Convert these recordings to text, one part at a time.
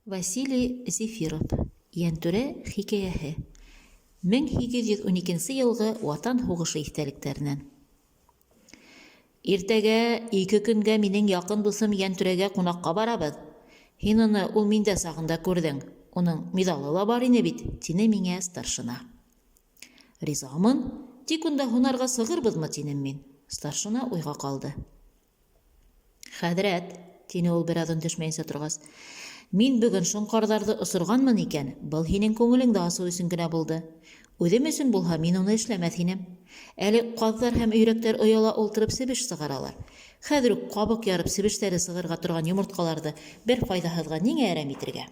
Василий Зефиров. Йәнтүрә хикәйәһе. 1812 елгы Ватан һугышы иҫтәлектәренән. Иртәгә ике көнгә минең якын дусым Йәнтүрәгә кунакка барабыҙ. Һин уны ул миндә сағында күрҙең. Уның миҙалы ла бар ине бит, тине миңә старшина. Ризамын, тик унда һунарға сығырбыҙмы, тинем мин. Старшина уйға ҡалды. Хәҙрәт, тине ул бераҙ өндәшмәйенсә торғас, мин бөгөн шоңҡарҙарҙы осорғанмын икән, был һинең күңелеңде асыу өсөн генә булды. Үҙем өсөн булһа, мин уны эшләмәҫ инем. Әле ҡаҙҙар һәм өйрәктәр ояла ултырып себеш сығаралар. Хәҙер үк ҡабыҡ ярып себештәре сығырға торған йомортҡаларҙы бер файҙаһыҙға ниңә әрәм итергә?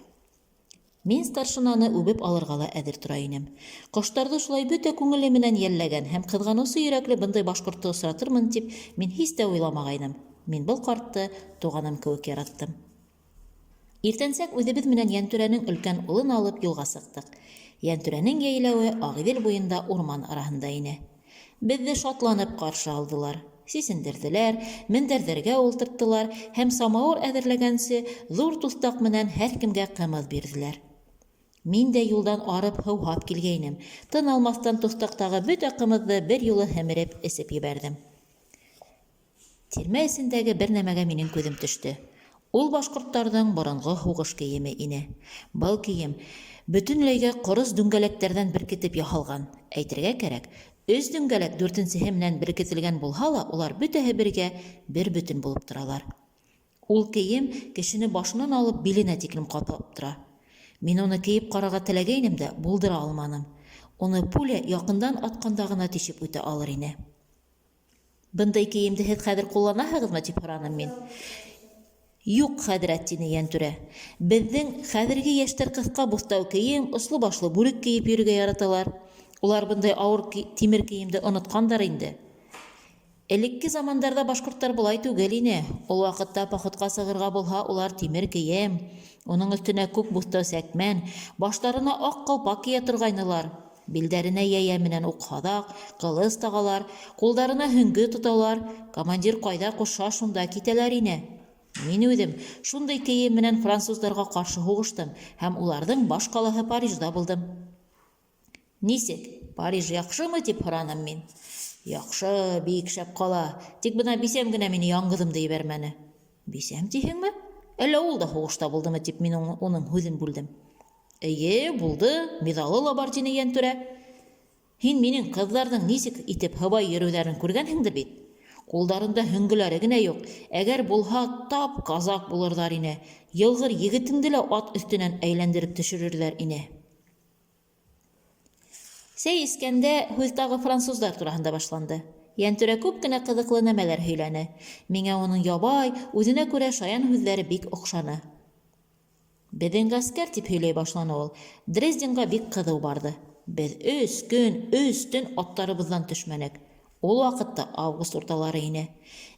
Мин старшинаны үбеп алырға ла әҙер тора инем. Ҡоштарҙы шулай бөтә күңеле менән йәлләгән һәм ҡыҙғаныусы йөрәкле бындай башҡортто осратырмын тип мин һис тә уйламағайным. Мин был ҡартты туғаным кеүек яраттым. Иртәнсәк үҙебеҙ менән Йәнтүрәнең өлкән улын алып юлға сыҡтыҡ. Йәнтүрәнең йәйләүе Ағиҙел буйында урман араһында ине. Беҙҙе шатланып ҡаршы алдылар. Сисендерҙеләр, мендәрҙәргә ултырттылар һәм самауыр әҙерләгәнсе ҙур туҫтаҡ менән һәр кемгә ҡымыҙ бирҙеләр. Мин дә юлдан арып һыуһап килгәйнем, тын алмаҫтан туҫтаҡтағы бөтә ҡымыҙҙы бер юлы һемереп эсеп ебәрҙем. Тирмә эсендәге бер нәмәгә минең күҙем төштө. Ул башҡорттарҙың боронғо һуғыш кейеме ине. Был кейем бөтөнләйгә ҡорос дүңгәләктәрҙән беркетеп яһалған. Әйтергә кәрәк, өс дүңгәләк дүртенсеһе менән беркетелгән булһа ла, улар бөтәһе бергә бер бөтөн булып торалар. Ул кейем кешене башынан алып биленә тиклем каплап тора. Мин уны кейеп карарга теләгәйнем дә, булдыра алманым. Уны пуля якындан атканда гына тишеп үтә алыр ине. Бындай кейемде һеҙ хәҙер ҡулланаһығыҙмы? тип һораным мин. Юҡ, хәҙрәт, тине Йәнтүрә. Беҙҙең хәҙерге йәштәр ҡыҫҡа буҫтау кейем, осло башлы бүрек кейеп йөрөргә яраталар. Улар бындай ауыр тимер кейемде онотҡандар инде. Элекке замандарҙа башҡорттар былай түгел ине. Ул ваҡытта походҡа сығырға булһа, улар тимер кейем, уның өҫтөнә күк буҫтау сәкмән, баштарына аҡ ҡалпаҡ кейә торғайнылар. Билдәренә йәйә менән ук-һаҙаҡ, кылыс тагалар, кулдарына һөңгө тоталар, командир кайда куша, шунда китәләр ине. Мин үҙем шундый кейем менән француздарга каршы һугыштым һәм уларҙың баш ҡалаһы Парижда булдым. Нисек, Париж яҡшымы? дип һораным мин. Яҡшы, бик шәп ҡала. Тик бына бисәм генә мине яңгыҙымды ебәрмәне. Бисәм тиһеңме? Әллә ул да һуғышта булдымы? дип мин уның һүҙен бүлдем. Эйе, булды, миҙалы ла бар, тине Йәнтүрә. Һин минең ҡыҙҙарҙың нисек итеп һыбай йөрөүҙәрен күргәнһеңдер бит? Ҡулдарында һөңгөләре генә юҡ, әгәр булһа, тап казак булырҙар ине, йылғыр егетеңде лә ат өҫтөнән әйләндереп төшөрөрҙәр ине. Сәй эскәндә һүҙ тағы француздар тураһында башланды. Йәнтүрә күп кенә ҡыҙыҡлы нәмәләр һөйләне. Миңә уның ябай, үзенә күрә шаян һүҙҙәре бик оҡшаны. Беҙҙең ғәскәр, дип һөйләй башланы ул, Дрезденга бик ҡыҙыу барҙы. Беҙ өс көн, өс төн аттарыбыҙҙан төшмәнек. Ул ваҡытта август урталары ине.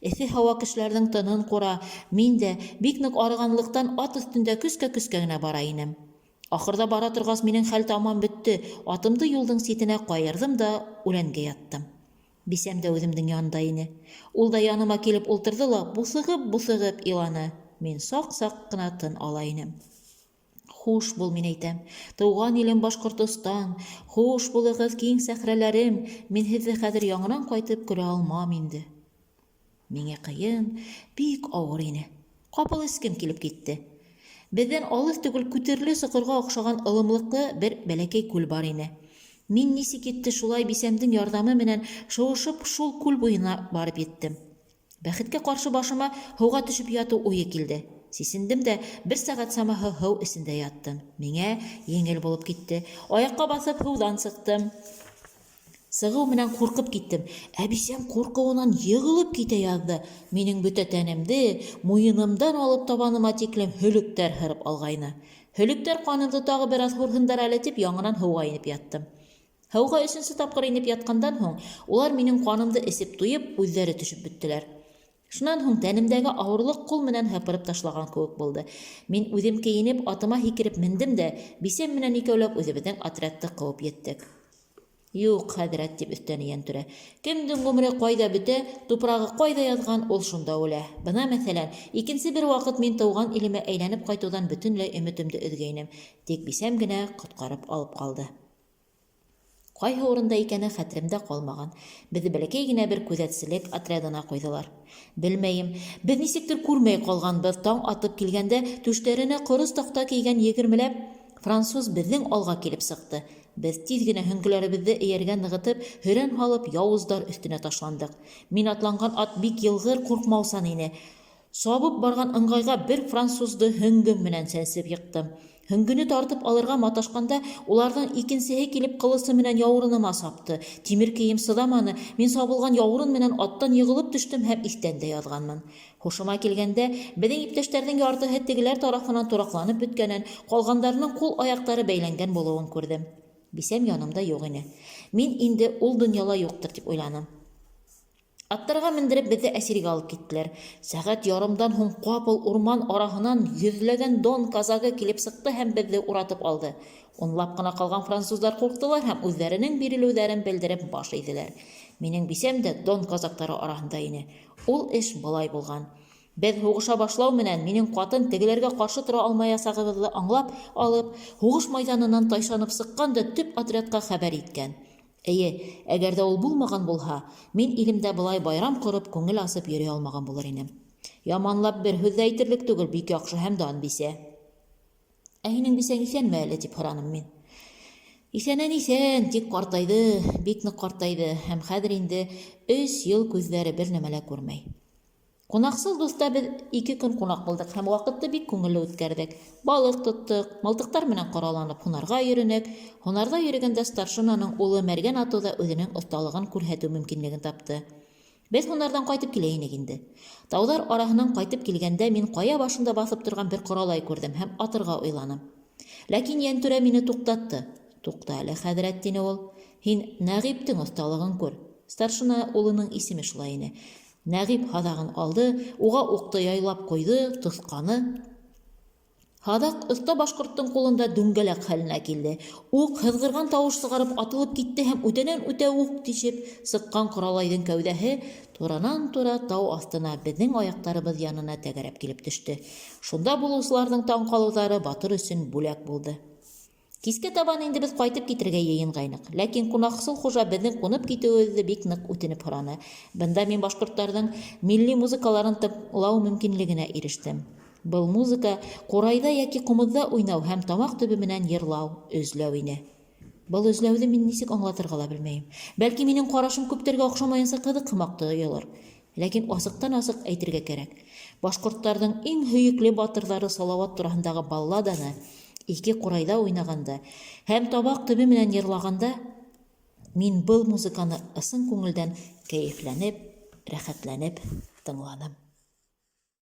Эҫе һауа кешеләрҙең тынын ҡура, мин дә, бик ныҡ арығанлыҡтан, ат өҫтөндә көскә-көскә генә бара инем. Ахырҙа бара торғас, минең хәл тамам бөттө, атымды юлдың ситенә ҡайырҙым да үләнгә яттым. Бисәм дә үҙемдең янда ине. Ул да яныма килеп ултырҙы ла буҫығып-буҫығып иланы. Мин саҡ-саҡ ҡына тын ала инем. Хуш бул, мин әйтәм, тыуған илем Башҡортостан, хуш булығыҙ, киң сәхрәләрем, мин һеҙҙе хәҙер яңынан ҡайтып күрә алмам инде. Миңә кыен, бик авыр ине. Капыл эскем килеп китте. Беҙҙән алыҫ түгел күтерле соҡорға оҡшаған ылымлыҡлы бер бәләкәй күл бар ине. Мин нисек итте шулай бисәмдең ярҙамы менән шуышып шул күл буена барып еттем. Бәхеткә каршы башыма һыуга төшөп ятыу уе килде. Сисендем дә бер сәгать самаһы һыу эсендә яттым. Миңә еңел булып китте. Аякка баҫып һыудан сыктым. Сығыу менән ҡурҡып киттем. Ә бисәм ҡурҡыуынан йығылып китә яҙҙы. Минең бөтә тәнемде, муйынымдан алып табаныма тиклем һөлөктәр һырып алғайны. Һөлөктәр ҡанымды тағы бераз һурһындар әле дип яңынан һыуға инеп яттым. Һыуға өсөнсө тапҡыр инеп ятҡандан һуң, улар минең ҡанымды эсеп туйып, үҙҙәре төшөп бөттөләр. Шунан һуң тәнемдәге авырлыҡ ҡул менән һыпырып ташлаган кеүек булды. Мин үзем кейенеп, атыма һикереп мендем дә, бисәм менән икәүләп үзебезнең отрядты ҡыуып еттек. Юҡ, хәҙрәт, дип өҫтәне Йәнтүрә. Кемдең ғүмере ҡайҙа бөтә, тупрағы ҡайҙа яҙған, ул шунда үлә. Бына, мәҫәлән, икенсе бер ваҡыт мин тыуған илемә әйләнеп ҡайтыуҙан бөтөнләй өмөтөмдө өҙгәйнем, тик бисәм генә ҡотҡарып алып ҡалды. Ҡайһы урында икәне хәтеремдә ҡалмаған, беҙҙе бәләкәй генә бер күҙәтселек отрядына ҡуйҙылар. Белмәйем, беҙ нисектер күрмәй ҡалғанбыҙ, таң атып килгәндә түштәренә ҡорос таҡта кейгән егермеләп француз беҙҙең алға килеп сыҡты. Беҙ тиҙ генә һөңгөләребеҙҙе эйәргә нығытып, һөрән һалып, яуыздар өҫтөнә ташландыҡ. Мин атланған ат бик йылғыр, ҡурҡмаусан ине. Сабып барган ыңгайга бер французды һөңгем менән сәнсеп йыктым. Һөңгене тартып алырга маташканда, уларның икенсеһе килеп кылысы менән яурыныма сапты. Тимер кейем сыдаманы, мин сабылган яурын менән аттан егылып төштем һәм иҫтән дә язганмын. Һушыма килгәндә, беҙҙең иптәштәрҙең яртыһы тегеләр тарафынан тураҡланып бөткәнен, ҡалғандарының ҡул-аяҡтары бәйләнгән булыуын күрҙем. Бисәм янымда юҡ ине. Мин инде ул донъяла юҡтыр дип уйланым. Аттарға мендереп беҙҙе әсиргә алып киттеләр. Сәғәт ярымдан һуң ҡапыл урман араһынан йөҙләгән дон казагы килеп сыҡты һәм беҙҙе уратып алды. Унлап ҡына ҡалған француздар ҡурҡтылар һәм үҙҙәренең бирелеүҙәрен белдереп баш эйҙеләр. Минең бисәм дә дон казактары араһында ине. Ул эш былай булған. Беҙ һуғыша башлау менән минең ҡатын тегеләргә ҡаршы тора алмаясағыбыҙҙы аңлап алып, һуғыш майҙанынан тайшанып сыҡҡан да төп отрядҡа хәбәр иткән. Эйе, әгәр ҙә ул булмаған булһа, мин илемдә былай байрам ҡороп, күңел асып йөрөй алмаған булыр инем. Яманлап бер һүҙ ҙә әйтерлек түгел, бик яҡшы һәм дан бисә. Ә һинең бисәң иҫәнме әле, дип һораным мин. Иҫәнен иҫән, тик ҡартайҙы, бик ныҡ ҡартайҙы һәм хәҙер инде өс йыл күҙҙәре бер нәмә лә күрмәй. Ҡунаҡсыл дуҫта беҙ ике көн ҡунаҡ булдыҡ һәм ваҡытты бик күңелле үткәрҙек. Балыҡ тоттоҡ, мылтыҡтар менән ҡоралланып һунарға йөрөнөк. Һунарҙа йөрөгәндә старшинаның улы мәргән атыуҙа үҙенең оҫталығын күрһәтеү мөмкинлеген тапты. Беҙ һунарҙан ҡайтып килә инек инде. Тауҙар араһынан ҡайтып килгәндә мин ҡая башында баҫып торған бер ҡоралай күрҙем һәм атырға уйланым. Ләкин Йәнтүрә мине туҡтатты. Туҡта әле, хәҙрәт, тине ул. Һин Нәғиптең оҫталығын күр. Старшина улының исеме шулай ине. Нәғип һаҙағын алды, уға уҡты яйлап ҡуйҙы, тоҫҡаны. Һаҙаҡ оҫта башҡорттоң ҡулында дүңгәләк хәленә килде. Уҡ, һыҙғырған тауыш сығарып, атылып китте һәм үтәнән-үтә уҡ тишеп сыҡҡан ҡоралайҙың кәүҙәһе туранан-тура тау аҫтына, беҙҙең аяҡтарыбыҙ янына тәгәрәп килеп төштө. Шунда булыусыларҙың таң ҡалыуҙары батыр өсөн бүләк булды. Кискә табан инде без кайтып китергә йыенгайнык. Ләкин кунаксыл хужа безнең кунып китүебезде бик нык үтенеп һораны. Бында мин башкортларның милли музыкаларын тыңлау мөмкинлегенә ирештем. Был музыка курайда яки кумызда уйнау һәм тамак төбе менән йырлау, өзләү ине. Был өзләүҙе мин нисек аңлатырға ла белмәйем. Бәлки минең ҡарашым күптәргә оҡшамайынса ҡыҙыҡ һымаҡ тойолор. Ләкин асыҡтан-асыҡ әйтергә кәрәк, башкортларҙың иң һөйөклө батырҙары Салават тураһындағы балладаны ике ҡурайҙа уйнағанда һәм табаҡ төбө менән йырлағанда, мин был музыканы ысын күңелдән кәйефләнеп, рәхәтләнеп тыңланым.